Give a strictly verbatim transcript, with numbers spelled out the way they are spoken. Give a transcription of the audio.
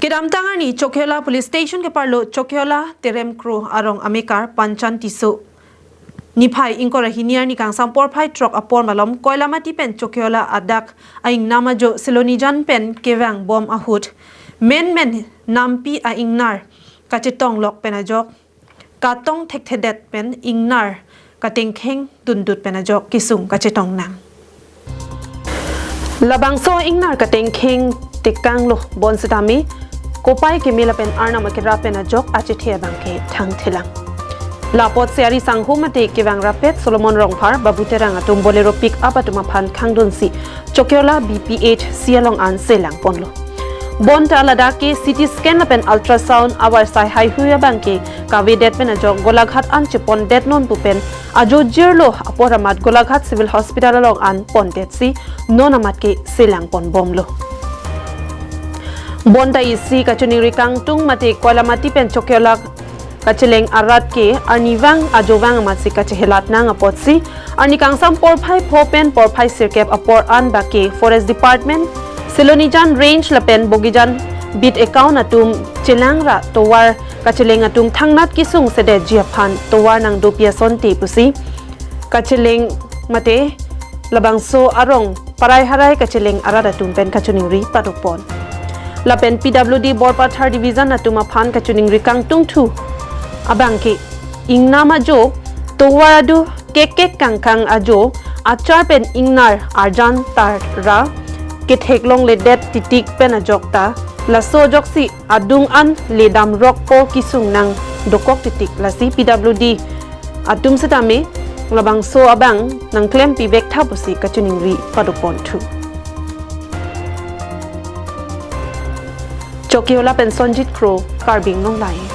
Kedamtang arni Chokihola Police Station keparlo Chokihola Terem Kro arong amekar Panchan Tisso niphai ingkoi ra hini arni kangsam porphai throk apor malom Koilamati pen Chokihola adak a-ingnam ajo Silonijan pen kevang bom ahut menmen nampi a-ingnar kachetong lok pen ajok katong thekthedet pen ingnar katengkheng dundut pen ajok kesung kachetong nang. Labangso ingnar katengkheng tekanglo bonsitame kopai keme lapen arnam akera pen ajok achethe abangke thangthelang. Lapotsi ari sangho mate kevang rapet Solomon Rongphar, Babu Terang atum Bolero pick up atum aphan khangdunsi Chokihola B P H C along an selang ponlo. Bonta ladak ke C T scan lapen ultrasound avarsai haihui abangke kavedet pen ajok Golaghat an chepondet non pu pen ajo jirlo apor amat Golaghat Civil Hospital along an pondetsi non amat ke selang pon bomlo. Bonta isi kachiningri kangtung mate Koilamati pen Chokihola kacheleng arat ke arnivang ajovang amatsi kachehelat nang apotsi arni kangsam porphai pho pen porphai sirkep apor an bake Forest Department, Silonijan Range lapen Bogijan beat account atum chelang ra tovar kacheleng atum thangnat kesung sedetji aphan tovar nangdopi asonte pusi kacheleng mate labangso arong parai harai kacheleng arat atum pen kachiningri padopon. Lapen P W D Borpathar Division atum aphan kachiningri kangtungthu abangke ingnam ajo tovar adu kek kek kangkang ajo achar pen ingnar arjan tar ra ketheklongledet titik pen ajok ta laso ajoksi adung an ledam rokpo kesung nang dokok titik lasi P W D atum setame labangso abang nangklempi vektha pusi kachiningri padoponthu. Chokihola pen Sonjit Kro, Karbi Anglong Live.